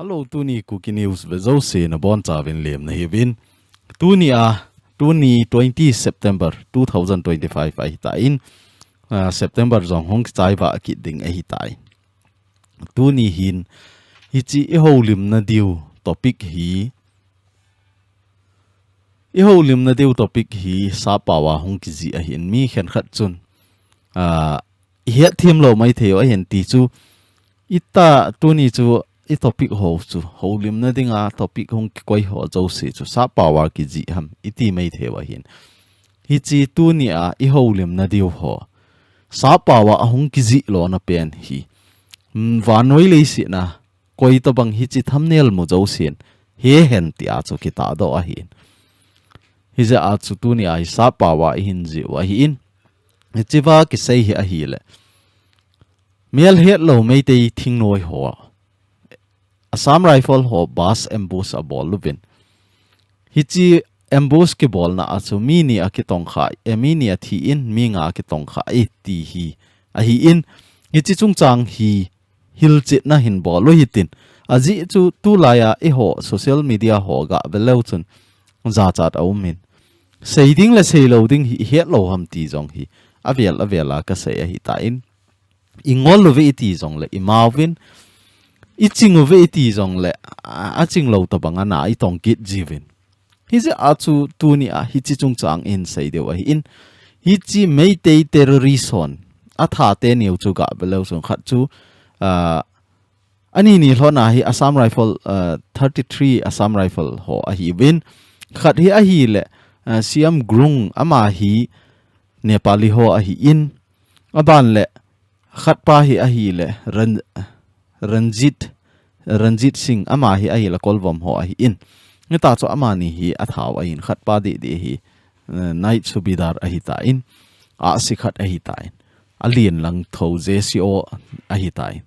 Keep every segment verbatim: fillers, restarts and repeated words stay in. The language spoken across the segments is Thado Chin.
Hello, tuni Kuki News ve jouse nabonchauvin lemna hiuvin. Tuni a, tuni twenty September two thousand twenty-five ahitan, ah, September jong hung kichai vah kit ding ahitai. Tuni hin, hiche i houlimna diu topic hi, i houlimna diu topic hi sappao a hung kijih ahin, mi khenkhat chun, ah, i hetthem lou maithei u ahin ti chu, ita tuni chu i topic ho chu, houlimna dinga topic hung kikoi ho jouse chu sappao a kijih ham iti maithei u ahin. Hiche tuni a i houlimna diu ho, sappao a hung kijih lona pen hi, mm, vannoi leiset a koi tobang hiche thumbnail mu jousen he hen tia chu kitahdoh ahin. Hijeh a chu tuni a hi sappao a i hin jih u ahin. Hichea kisei hi ahile, melhetlou Meitei thingnoi ho, Assam Rifle ho bus ambush abol uvin, hiche ambush kibolna a chu mi ni akitongkha, eh, mi ni athin, mi nga akitongkha e ti hi ahin. Hiche chungchang hi hilchetna hin bol u hitin, ajeh chu tulai a eiho social media ho gah ve leu chun jachat aumin, sei ding le sei lou ding hi i hetlou ham ti jong hi avel avel a kasei ahitan, i ngol uve iti jongle i mauvin, i ching uve iti jongle a, aching lou tobang a na i tong kit jiuvin. Hijeh a chu tuni a hiche chungchang i hin sei diu ahin, hiche Meitei terrorist hon atha teni u chu gah ve leu chun khat chu, ah, ani ni lhon a hi Assam Rifle, ah, thirty-three Assam Rifle ho ahiuvin, khat hi ahile, ah, Siam Grung, ama hi Nepali ho ahin, aban le khatpa hi ahile Ran-, Ranjit, Ranjit Singh, ama hi ahile Kolvom ho ahin. Hita chu amani hi atha u ahin, khatpa didi hi, eh, Night Subedar ahitan, ahsi khat ahitan, alen lang tho J C O ahitan.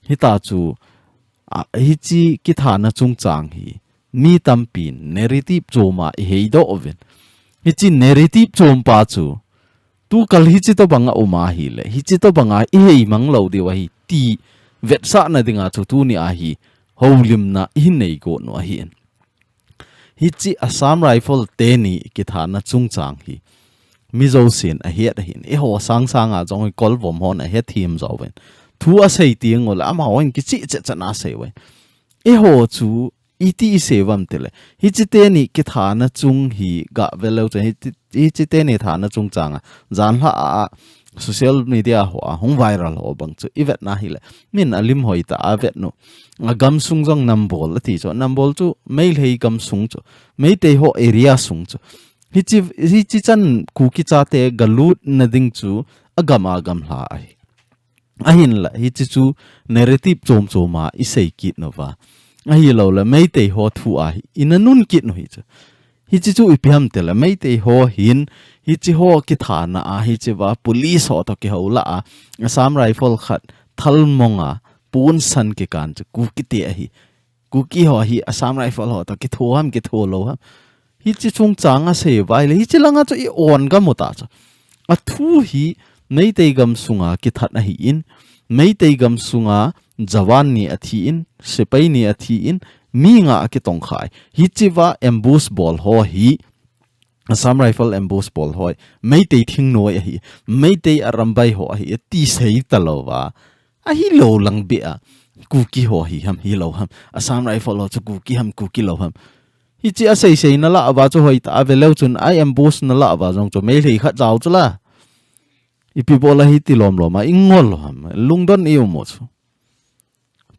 Hita chu, a, hiche kithana chungchang hi mi tampin narrative chom a i heidoh uvin. Hiche narrative chom pa chu tukal hiche tobang a um ahile, hiche tobang a i heimang lou diu ahi ti vetsahna dinga chu tuni a hi houlimna i hin nei got u ahin. Hiche Assam Rifle teni kithana chungchang hi mi jousen ahet ahin. Eiho sangsang a jong hi Kolvom hon ahethem jouvin, thu asei teng ule amahon kicheh cheh cheh a asei uvin. Eiho chu iti i sei uvem tile, hiche teni kithana chung hi gah ve leu chun, hiche, hiche teni thana chungchang a, janhi a, a social media ho a hung viral ho bang chu i vet na hile, min alim hoitah a vet u. Agamsung jong Nambol ati chu, Nambol chu Meitei gamsung chu, Meitei ho area sung chu. Hiche, hiche chan Kuki chate galutna ding chu agam a gamla ahi. Ahinla, hiche chu narrative chom chom a i sei kit uva, ahilouleh Meitei ho thu a hi i nanun kit u hi chu. Hiche chu ipi ham tile, Meitei ho hin, hiche ho kithana a, hichea police ho toh kihou lah a, Assam Rifle khat thalmong a ponsan kikan chu Kuki te ahi. Kuki ho hi Assam Rifle ho toh kitho ham, kitho lou ham, hiche chungchang a sei uva ahile, hiche langa chu i on gam u ta chu. Athu hi Meitei gamsunga kithat ahin, Meitei gamsunga jawan ni athin, sepai ni athin, mi nga akitongkhai. Hichea ambush bol ho hi, Assam Rifle ambush bol ho hi Meitei thingnoi ahi, Meitei arambai ho ahi, ati sei talouva. Ahilou lang beh a, Kuki ho hi ham, hilou ham, Assam Rifle ho chu Kuki ham, Kuki lou ham. Hiche asei sei na lah uva chu hoitah a ve leu chun, a ambush na lah uva jong chu Meitei khat jao chu la. Ipi bol a hiti lom lom a i ngol u ham, lungdon i um u chu.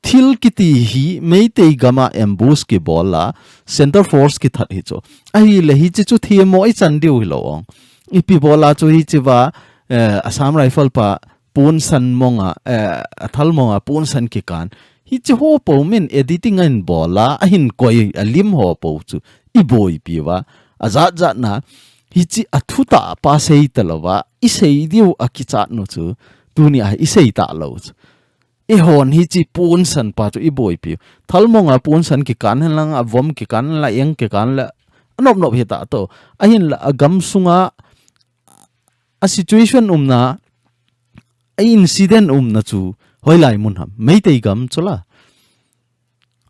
Thil kiti hi Meitei gam a ambush kibol a, center force kithat hi chu. Ahile hiche chu themmo i chan diu hilou ong. Ipi bol a chu hichea, eh, Assam Rifle pa ponsan mong a, eh, a thalmong a ponsan kikan. Hiche ho po min editing a hin bol a, ahin koi a lim ho po chu i boipi uva. Ajat jat na, hiche a thutah pa sei talouva, i sei diu a kichat u chu, tuni a i sei talou chu. Eihon hiche ponsan pa chu i boipi u. Thalmong a ponsan kikan hen lang, avom kikan la, eng kikan la, anop nop hita to. Ahinla, agamsunga, a situation umna, a incident umna chu hoilai mun ham, Meitei gam chu la.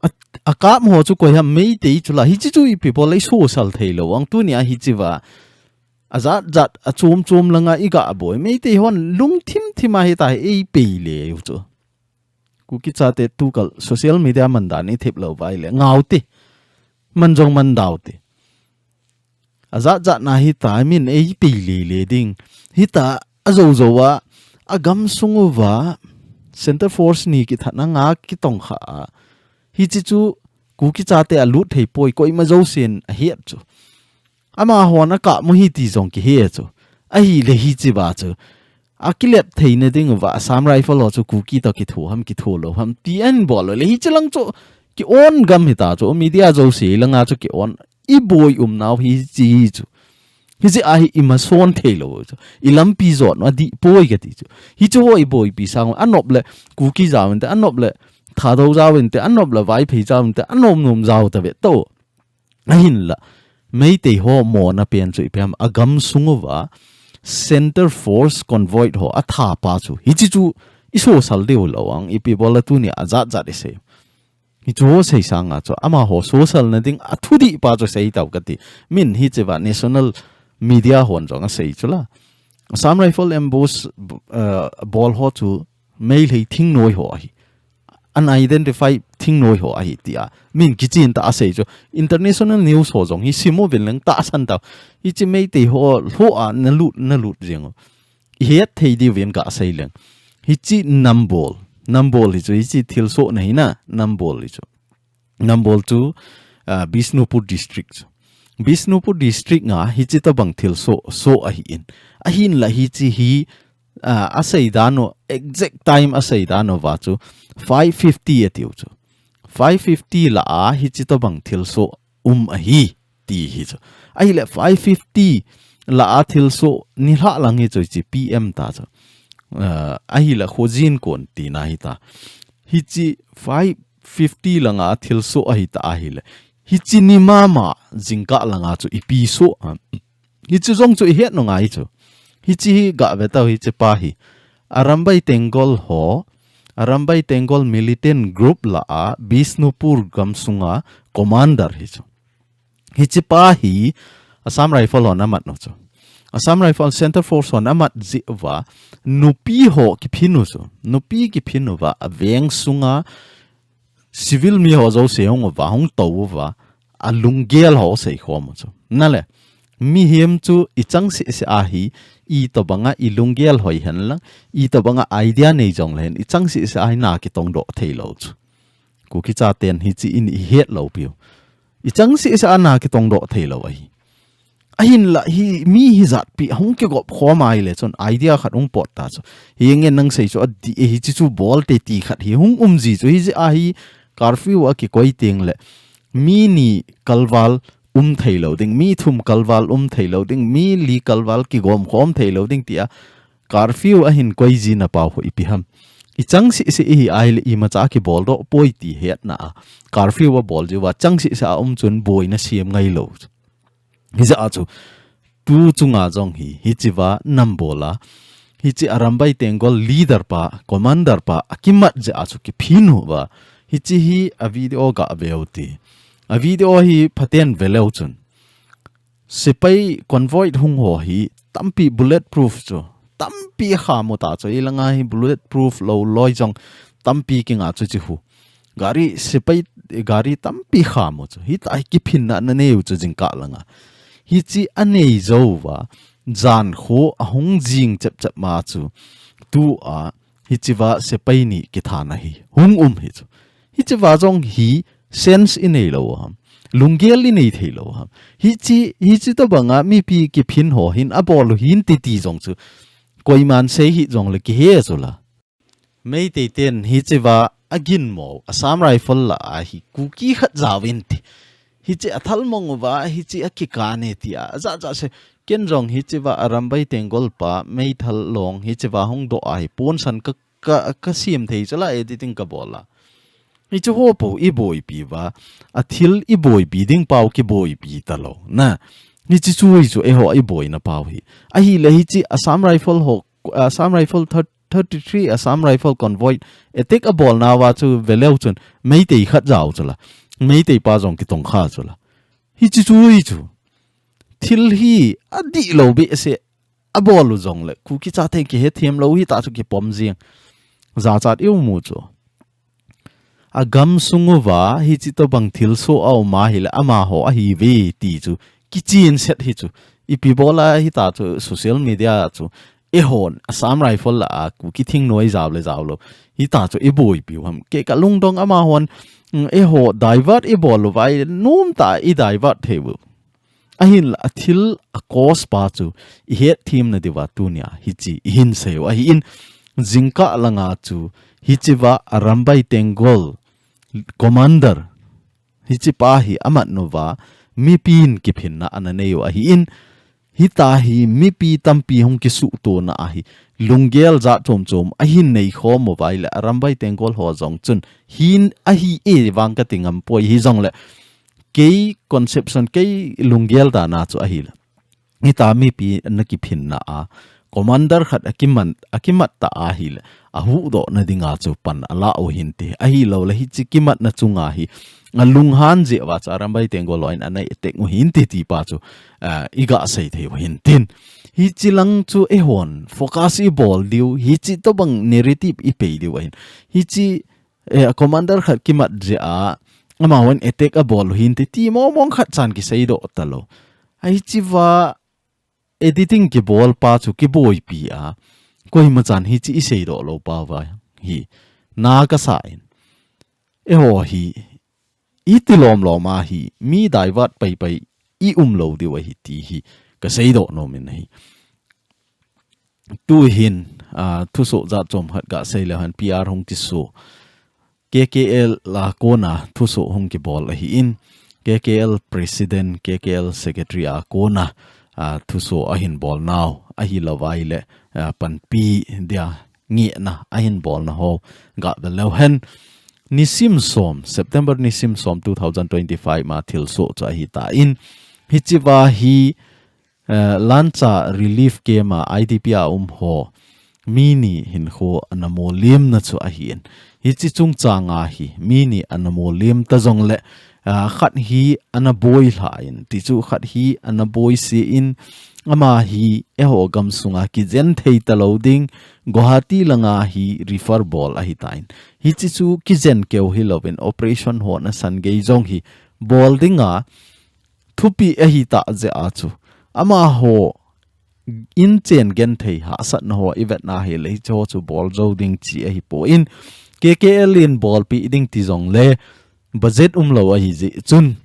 A, akap ho chu koi ham, Meitei chu la, hichi chu ipi bol le i sosal thei lou ang, tunia hichi va. Ajat jat, achom chom langa i ga boi. Meitei hon lungthim thim a hita hi ei pei le u chu. Kuki chate tukal social media man dan i thep lou vai le. Ngau te. Man jong man dau te. Ajat jat na hita, min ei pei le le ding. Hita ajo jo a, agam sung uva, Center Force ni kithat na nga kitong kha a. Hichi chu, Kuki chate alut thei poi, koima jousen ahet chu. Amahon akap mu hi ti jong kihe chu. Ahile hichi va chu. Akilep theina ding uva, Assam Rifle ho chu Kuki to kitho ham, kitho lou ham, ti an bol le hichi lang chu. Ki on gam hita chu, media jouse langa chu ki on. I boi um nau hichi chu. Hichi a hi i mason thei lou chu. I lampi jot na di poi kati chu. Hichi ho i boipi sang, anop le Kuki jaovin te, anop le Thadou jaovin te, anop le Vaiphei jaovin te, anom nom jao ta ve to. Ahinla, Meitei ho mona pen chu ipi ham, agam sung uva, Center Force Convoy ho atha pa chu. Hichi chu i sosal diu lou ang, ipi bol le tunia ajat jat i sei. Hichu ho sei sanga chu, amaho sosal na ding, athu di pa chu sei tau kati. Min hichi va national media hon jong asei chu la. Assam Rifle ambush, uh, bol ho chu, Meitei thingnoi ho ahi. Unidentified thingnoi ho ahi tia. Min kichin ta asei chu. International news ho jong hi sim uvin leng tahsan tau. Hichi Meitei ho lho a nalut, nalut jeng u. I het thei diuvin ka sei leng. Hichi Nambol. Nambol hi chu, hichi thilsoh na hi na. Nambol hi chu. Nambol chu, ah, Bishnupur District chu. Bishnupur District nga hichi tabang thilsoh, soh ahi in. Ahinla hichi hi, ah, asei dan u, exact time asei dan uva chu, five fifty atiu chu. Five fifty la a hichi tabang thilsoh um ahi ti hi chu. Ahile five fifty la a thilsoh nilhah lang hi chu hichi P M ta chu. Ah, ahile khojin kon tina hita. Hichi five fifty langa thilsoh ahita ahile. Hichi ni mama jingkah langa chu ipi soh a. Hichi jong chu i het nung ahi chu. Hichi hi ga ve tau hichi pa hi. Arambai Tenggol ho. Arambai Tenggol militant group la a Bishnupur gamsunga commander hi chu. Hichi pa hi Assam Rifle hon amat nu chu. Assam Rifle Center Force hon amat jeh uva nupi ho kiphin u chu. Nupi kiphin uva aveng sunga civil mi ho jouse hung uva, hung tou uva, alunggel ho sei khom u chu. Nale, mihem chu i chang seh seh ahi, i tobanga i lunggel hoi hen lang, i tobanga idea nei jong le hen, i chang seh seh ahi na kitong doh thei lou chu. Kuki chaten hichi in i het lou piu. I chang seh seh a na kitong doh thei lou ahi. Ahinla hi mi hi jat pi hung kigop khom ahile chun idea khat hung pot ta chu. Hi nge nang sei chu adi e hichi chu bol te ti khat hi hung um ji chu hichi a hi curfew a kikoi teng le. Mi ni kalval um thei lou ding, mi thum kalval um thei lou ding, mi li kalval kigom khom thei lou ding tia. Curfew ahin koi jina pau ho ipi ham. I chang seh seh ihi ahile imacha kibol doh poi ti hetna a. Curfew abol jiuva chang seh seh a um chun boina siam ngai lou. Hijeh a chu, tu chunga jong hi, hichi va Nambol a. Hichi Arambai Tenggol leader pa, commander pa, akimat jeh a chu kiphin uva. Hichi hi a video ga ve u te. A video hi phaten ve leu chun. Sepai convoy hung ho hi tampi bulletproof chu. Tampi kham u ta chu. Ilanga hi bulletproof lou loi jong tampi kinga chu chi hu. Gari sepai, gari tampi kham u chu. Hita hi kiphinna anei u chu jingkah langa. Hichi anei jou uva. Jan kho ahung jing chep chep ma chu. Tu a hichi va sepai ni kithana hi. Hung um hi chu. Hichi va jong hi sense i nei lou ham. Lunggel i nei thei lou ham. Hichi, hichi tobanga mipi kiphin ho hin abol u hin titi jong chu. Koiman sei hi jong le kihe chu la. Meitei ten hichi va aginmo, Assam Rifle la a hi Kuki khat jaovin ti. Hichi athalmong uva, hichi akikane tia. Aja ja se, ken jong hichi va Arambai Tenggol pa, meithal long, hichi va hung doh a hi ponsan ka ka, ka siam thei chu la editing ka bol a. Hichu ho po i boipi va, a thil i boipi ding pau kiboipi ta lou. Na, hichi chu hi chu eiho i boina pau hi. Ahile hichi Assam Rifle ho, Assam Rifle thir-, thirty-three Assam Rifle convoy attack abol nauva chu ve leu chun Meitei khat jao chu la. Meitei pa jong kitong kha chu la. Hichi chu hi chu. Thil hi adih lou behseh abol u jongle Kuki chate kihethem lou hita chu kipom jing. Jachat i um u chu. Agam sung uva hichi tobang thilsoh a um ahile amaho ahiuve ti chu kichin set hi chu. Ipi bol a hita chu social media chu eihon Assam Rifle lah a Kuki thingnoi jao le jao lou hita chu iboipi u ham. Kei kalungdong amahon, mm, eiho divert ibol uva i nomtah a i divert thei u. Ahinla athil a cause pa chu ihetthemna diuva tunia hichi ihin sei u ahin, jingkah langa chu hichi uva Arambai Tenggol commander hichi pa hi amat uva mipin kiphinna ana nei u ahin, hita hi mipi tampi hung kisuhtona ahi, lunggel jat chom chom ahin nei khom uva ahile Arambai Tenggol ho jong chun hin ahi e vang kati ngam poi, hijongle kei conception, kei lunggel dan a chu ahile hita mipi ana kiphinna a commander khat akiman, akimat ta ahile ahuhdohna dinga chu pan ala u hinte, ahilouleh hichi kimatna chunga hi alunghan jeh uva chu Arambai Tenggol hon ana attack u hinte ti pa chu, ah, iga sei thei u hintin. Hichi lang chu eihon focus ibol diu, hichi tobang narrative ipei diu ahin. Hichi, eh, commander khat kimat jeh a amahon attack abol u hinte ti mong mong khat chan kiseidoh talou. Hichi uva editing kibol pa chu kiboipi a, koima chan hichi iseidoh lou pa uva hi na kasa in. Eiho hi iti lom lom a hi mi divert pai pai i um lou diu ahi ti hi kaseidoh nom in ahi. Tuhin, ah, thusoh jat chom khat gasei leu hen P R hung kiso. K K L a kona thusoh hung kibol ahin, K K L president, K K L secretary a kona, ah, thusoh ahin bol nau, ahilou vaile, ah, panpi dia ngehna ahin bolna ho gavel leu hen. Nisim som, September nisim som two thousand twenty-five ma thilsoh chu ahitan, hichi uva hi Eh, Lancha relief camp a I D P a um ho mi ni hinkho ana molimna chu ahin. Hichi chungchang a hi mi ni ana molim ta jongle, ah, khat hi ana boi lha in, ti chu khat hi ana boi se in, ama hi eiho gamsunga kijen thei talou ding, Guwahati langa hi refer bol ahitan. Hichi chu kijen keu hilouvin operation ho nasan gei jong hi bol dinga thupi ahitah jeh a chu. Amaho inchen genthei hahsatna ho ivetna hile hicho chu bol jou ding chi ahipon, K K L in bolpi ding ti jongle budget umlou ahi jeh chun,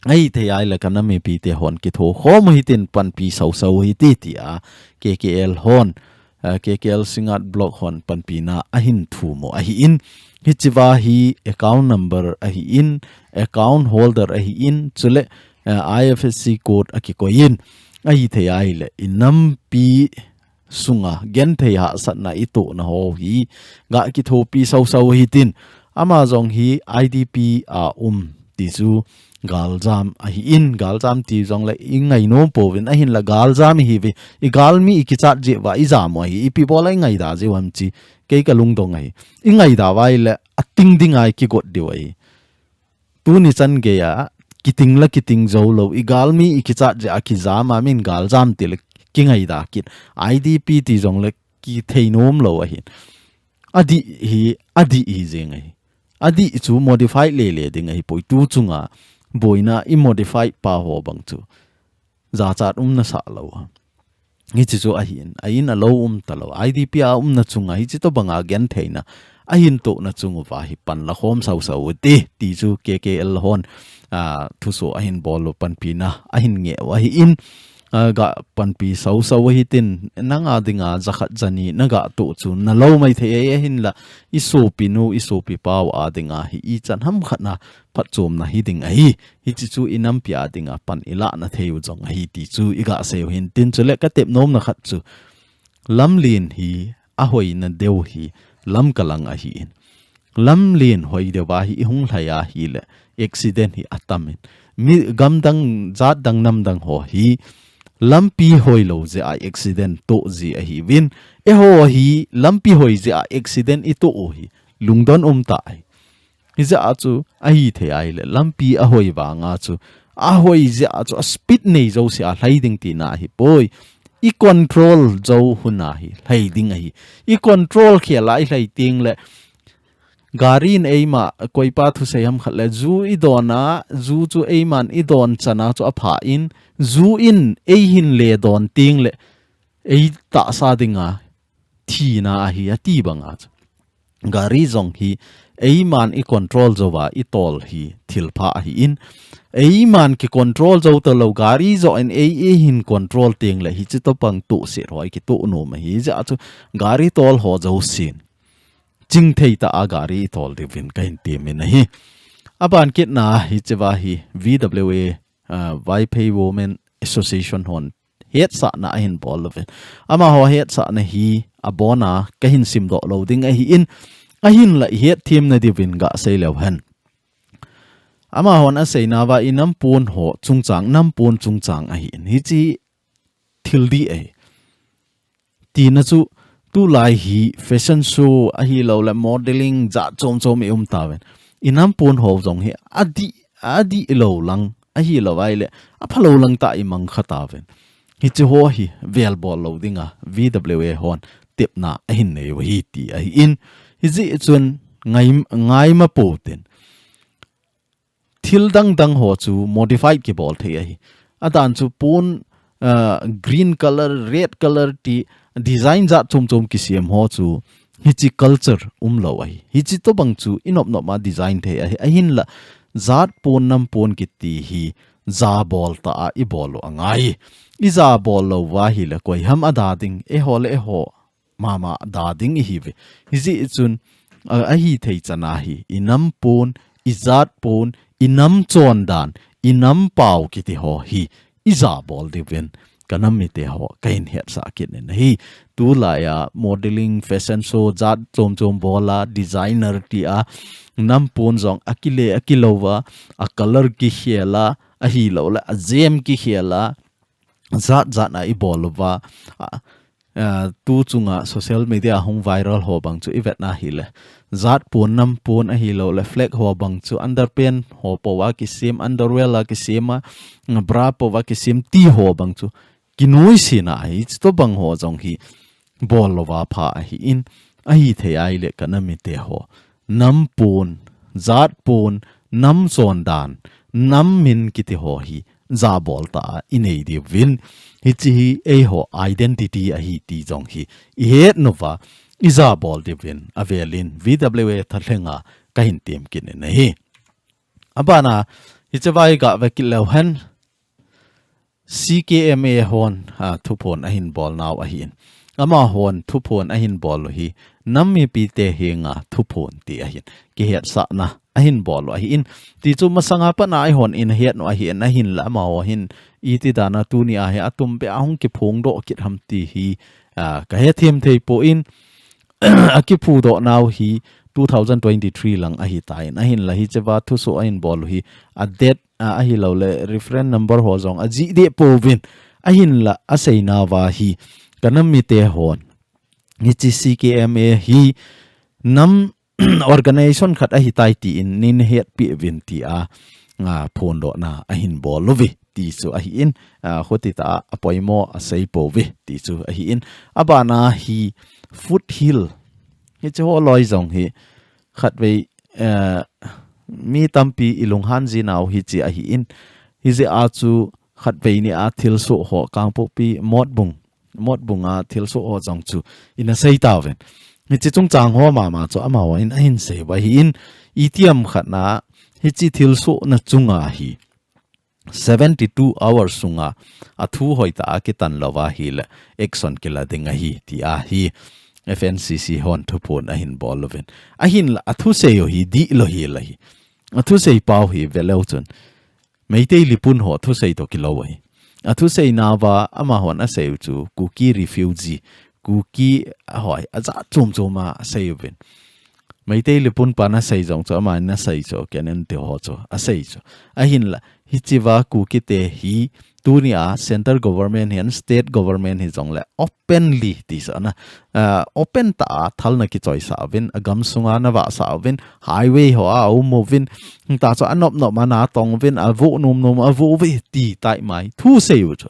ahithei ahile kana mipi te hon kitho khom u hitin panpi sau sau u hite tia K K L hon, ah, K K L Singngat block hon panpina ahin thum u ahin, hichi uva hi account number ahin, account holder ahin, chule, ah, I F S C code akikoi in, ahithei ahile inampi sunga genthei hahsatna itohna ho hi ga kithopi sau sau u hitin, ama jong hi I D P a um ti chu galjam ahin, galjam ti jongle ingainom pouvin, ahinla galjam ihiuve, igalmi ikichat jeh uva ijam u ahi, ipi bol a ingaida jeh u ham chi kei kalungdong ahi. Ingaida uva ahile ating dinga ikigot diu ahi. Tuni chan geiya kiting la kiting jou lou, igalmi ikichat jeh a kijam a min galjam tile kingaida kit. I D P ti jongle kithei nom lou ahin. Adih hi, adih hi jeng ahi. Adih chu modify lele ding ahipoi, tu chunga boina i modify pa ho bang chu jachat umna sah lou a. Hichi chu ahin, a in a lou um talou. I D P a umna chunga hichi tobanga gentheina ahin tohna chung uva hi pan la khom sau sau u hite, ti chu K K L hon, ah, thusoh ahin bol u panpina ahin ngeh u ahin, ah, ga panpi sau sau u hitin, nanga dinga jakhat jani naga toh chu nalou maithei ahi, ahinla isopinu, isopipau a dinga hi ichan ham khat na phatchomna hiding ahi. Hichi chu inampi a dinga pan ilahna thei u jong ahi ti chu iga sei u hintin, chule katep nomna khat chu lamlen hi ahoina deu hi Lamka lang ahin. Lamlen hoi deuva hi ihung lhai ahile accident hi atamin. Mi gamdang, jatdang, namdang ho hi lampi hoilou jeh a accident toh ji ahiuvin. Eiho hi lampi hoi jeh a accident itoh u hi lungdon umtah ahi. Hijeh a chu ahithei ahile, lampi ahoi vanga chu, ahoi jeh a chu, a speed nei jousea lhai ding tina ahipoi. I control jou huna hi lhai ding ahi. I control khela i lhai tengle, gari in eima, koipa thusei ham khat le, ju i dona, ju chu eiman i don chana chu apha in, ju in eihin le don tengle, eitahsa dinga thina ahi, ati banga chu. Gari jong hi eiman i control jouva i tol hi thilpha ahin, eiman ki control jou talou, gari joh in ei, eihin control tengle hiche tobang tohset ho i kitoh nom ahi. Hijeh a chu gari tol ho jousen chingthei tah a gari i tol diuvin kahin temin ahi. Aban kitna hichea hi V W A, ah, Vaiphei Women Association hon hetsahna ahin bol uvin. Amaho hetsahna hi abona kahin simdoh lou ding ahin, ahinla i hetthem nadiuvin gasei leu hen. Amahon aseinauva i nampon ho chungchang, nampon chungchang ahin, hiche thil dih ahi. Tina chu tulai hi fashion show ahilouleh modeling jat chom chom i um tauvin. I nampon ho jong hi adih, adih lou lang ahilou ahile, aphalou lang tah i mang kha tauvin. Hiche ho hi velbol lou dinga V W A hon tepna ahin neiu ahi ti ahin. Hijeh chun ngai, ngaima pou tin. Thil dang dang ho chu modify kibol thei ahi. Adan chu pon, ah, green color, red color ti design jat chom chom kisem ho chu hiche culture umlou ahi. Hiche tobang chu i nop nop a design thei ahi. Ahinla jat pon nam pon kiti hi jabol tah a i bol u angai. I jabol lou uva ahile koi ham ada ding, eiho le eiho mama da ding ihiuve. Hijeh chun, a, ahithei chana hi, i nam pon, i jat pon, i nam chondan, i nam pao kiti ho hi, i jabol diuvin. Ka nam mite ho, kahin hetsah kit in ahi. Tulai a, modeling, fashion show, jat chom chom bol a, designer ti a, nam pon jong akile, akilou va, a color kikhel a, ahilouleh, a jem kikhel a, jat jat a i bol uva, a, a, tu chunga social media hung viral ho bang chu i vet na ahile. Jat pon nam pon ahilouleh, flag ho bang chu underpant ho pou a kisem, underwear a kisem a, bra pou a kisem ti ho bang chu. Kinoise na ahi, chutobang ho jong hi bol louva pha ahin, ahithei ahile ka nam mite ho. Nam pon, jat pon, nam chondan, nam min kiti ho hi, jabol tah a i nei diuvin. Hiche hi eiho identity ahi ti jong hi, i het uva, i jabol diuvin, avelin, V W A thalhenga, kahin tem kit in ahi. Abana, hichea i gave kit leu hen, C K M A hon, a, thuphon ahin bol nau ahin. Amahon thuphon ahin bol u hi, nam mipite henga thuphon ti ahin. Kihetsahna ahin bol u ahin. Ti chu masanga pat a eihon i het u ahin, ahinla amaho hin iti dan a tuni a hi atum beh a hung kiphongdoh kit ham ti hi, a, ka hethem thei poi. Akiphudoh nau hi two thousand twenty-three lang ahitan. Ahinla hichea thusoh ahin bol u hi, a date a, ahilouleh, reference number ho jong ajih deh pouvin. Ahinla, aseinauva hi, ka nam mite hon. Hiche C K M A hi, nam organization khat ahitai tin, nei hetpeh uvin ti a, a, phondohna ahin bol uve, ti chu ahin, a, khuti tah a, apoimo asei pouve, ti chu ahin. Abana hi, Foothill. Hiche ho loi jong hi, khatvei, eh, mi tampi i lunghan ji nau hiche ahin. Hijeh a chu khatvei ni a thilsoh ho Kangpokpi Motbung, Motbung a thilsoh ho jong chu ina sei tauvin. Hiche chungchang ho mama chu amahon ahin sei uva ahin. Itiham khat na hiche thilsohna chunga hi seventy-two hours sunga athu hoitah a kitan louva ahile action kila ding ahi ti ahi F N C C hon thuphon ahin bol uvin. Ahinla athusei u hi dihlou hel ahi. Athusei pau hi veleu chun. Meitei lipun ho thusei toh kilou ahi. Athusei nauva amahon asei u chu Kuki refugee, Kuki hoi, ajat chom chom a asei uvin. Meitei Lepunpa nasei jong chu, ama nasei chu, kenen te ho chu, asei chu. Ahinla, hichea Kukite hi, tunia central government hihen, state government hijongle, openly ti sa na, ah, open tah a thal nakichoisah uvin, agam sunga navahsah uvin, highway hoa aum uvin, ta chu anop nop a natong uvin, avoh nom nom a avoh uve ti tai mai, thu sei u chu.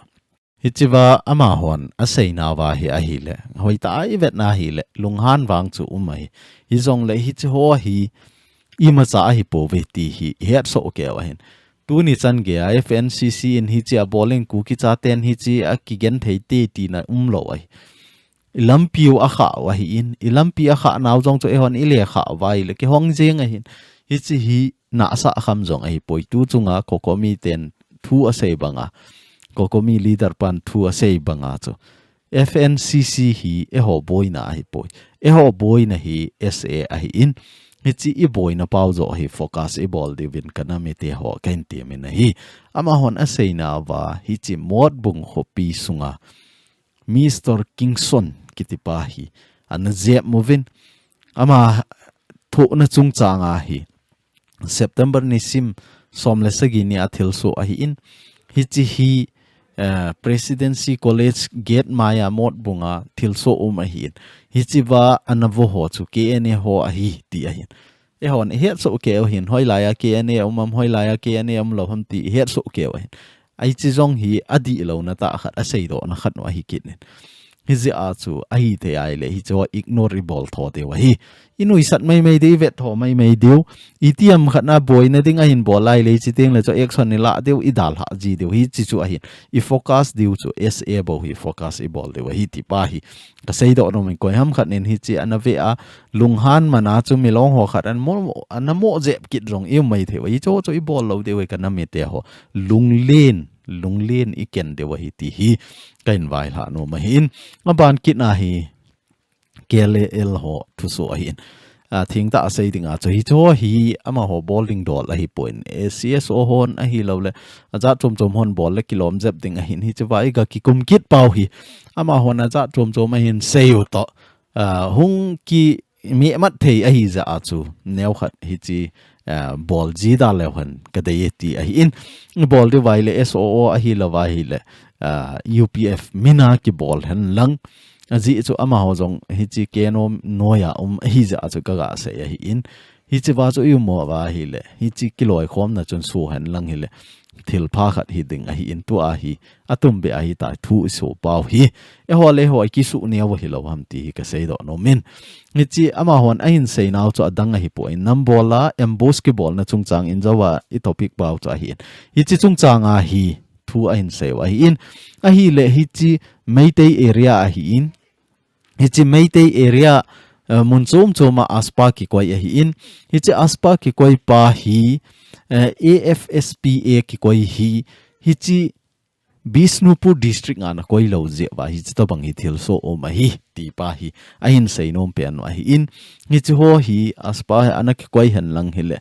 Hichea amahon aseinauva hi ahile, hoitah a ivetna hile, lunghan vang chu um ahi. Hijongle hiche ho hi imacha ahipouve ti hi ihetsoh keu ahin. Tuni chan geiya F N C C in hiche abol in Kuki chaten hiche akigenthei te tina umlou ahi. Ilampi u akhah u ahin, ilampi akhah nau jong chu eihon ilekhah uva ahile kihong jeng ahin. Hiche hi nahsah kham jong ahipoi, tu chunga COCOMI ten thu asei banga, COCOMI leader pan thu asei banga chu F N C C hi eiho boina ahipoi. Eiho boina hi S A ahin. Hiche iboina pau joh hi focus ibol diuvin kanam mite ho kahin temin ahi. Amahon aseinauva hiche Motbung khopi sunga Mister Kingson kitipa hi ana jep uvin. Ama thohna chungchanga hi September nisim som le sagi nia thilsoh ahin. Hiche hi, eh, Presidency College gate maiya Motbunga thilsoh um ahin. Hichea ana vo ho chu K N A ho ahi ti ahin. Eihon ihetsoh keu ahin, hoilaiya K N A um am, hoilaiya K N A umlou ham ti ihetsoh keu ahin. Hiche jong hi adihlouna tah khat, aseidohna khat u ahi kit in. Hijeh a chu ahithei ahile hiche ho ignore ibol tho diu ahi. Inuisat maimai diu, ivet tho maimai diu. Itiham khat na boina ding ahin bol ahile hiche tengle chu action ilah diu, idalhah ji diu. Hiche chu ahin. Ifocus diu chu S A bou hi focus ibol diu ahi tipa hi kaseidoh nomin, koiham khat in hiche ana ve a, lunghan mana chu milong ho khat ana mo, ana mo jep kit jong ium maithei u ahi. Hiche ho chu ibol lou diu ahi kanam mite ho. Lunglen, lunglen iken diu ahi ti hi kahin vailhah nom ahin. Aban kit na hi K L A L ho thusoh ahin. A, thengtah a sei dinga chu hiche ho hi amaho bol ding dol ahipoi. A, C S O hon ahilouleh ajat chom chom hon bol le kilom jep ding ahin. Hichea iga kikum kit pau hi amahon ajat chom chom ahin sei u toh, a, hung kimehmat thei ahijeh a chu neokhat hiche, a, bol ji da leu hen kadei e ti ahin. Bol diu ahile S O O ahilouva ahile, a, U P F mina kibol hen lang. Ajeh chu amaho jong hiche K N O noiya um ahijeh a chu kaga sei ahin. Hichea chu ium uva ahile hiche kiloikhomna chun suhen lang hile thilpha khat hiding ahin, tua hi atumbeh ahitai thu isoh pau hi. Eiho le eiho ikisuh neo hilou ham ti hi kaseidoh nomin. Hiche amahon ahin seinau chu adang ahipoi, nambola ambush kibolna chungchang in jouva itopic pau chu ahin. Hiche chungchanga hi thu ahin sei u ahin. Ahile hiche Meitei area ahin. Hiche Meitei area, eh, mun chom choma AFSPA kikoi ahin. Hiche AFSPA kikoi pa hi, eh, A F S P A kikoi hi. Hiche Bishnupur district a ana koi lou jeh uva hiche tobang hi thilsoh um ahi tipa hi ahin seinom pen u ahin. Hiche ho hi AFSPA hi ana kikoi hen lang hile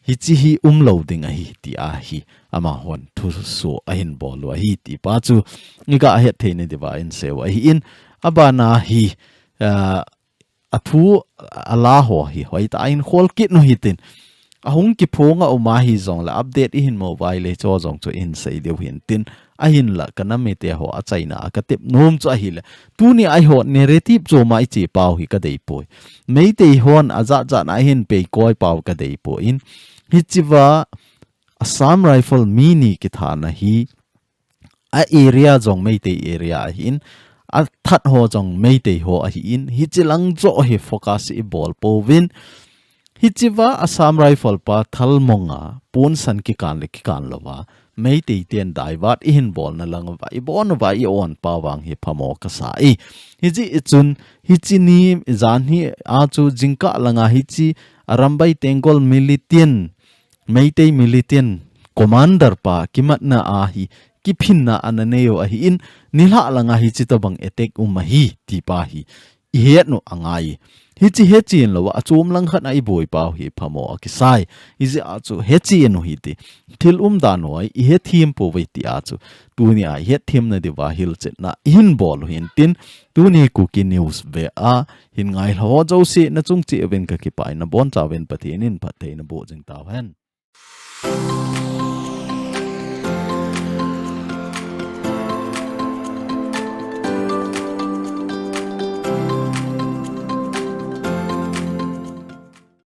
hiche hi umlou ding ahi tia hi amahon thusoh ahin bol u ahi tipa chu iga hetthei na diuva ahin sei u ahin. Abana hi, ah, athu ala ho hi hoitah a ahin khol kit u hitin. Ahung kiphong a um ahijongle update ihin mu uva ahile hiche ho jong chu ihin sei diu hintin. Ahinla kanam mite ho achaina a katep nom chu ahile, tunia eiho narrative choma iche pau hi kadeipoi. Meitei hon ajat jat a ahin peikoi pau kadeipoi. Hichea Assam Rifle mi ni kithana hi a area jong Meitei area ahin, athat ho jong Meitei ho ahin, hiche lang joh hi focus ibol pouvin. Hichea Assam Rifle pa thalmonga ponsan kikan le kikan louva Meitei ten divert ihin bolna lang uva, ibon uva i-on pau vang hi phamo kasa e. Hijeh chun hiche ni janhi a chu jingkah langa hiche Arambai Tenggol militant, Meitei militant commander pa kimatna a hi kiphinna ana nei u ahin, nilhah langa hiche tobang attack um ahi tipa hi ihet u angai. Hiche hechen louva, achom lang khat a iboipa u hi phamo akisai. Hijeh a chu hechen u hite. Thil umdan u a ihethem pouve tia chu. Tunia ihetthemna diuva hilchetna ihin bol u hintin. Tuni Kuki News ve a hin ngailha ho jouse nachung cheh uvin kakipah in, nabonchauvin Pathen in phatthei naboh jing tauhen.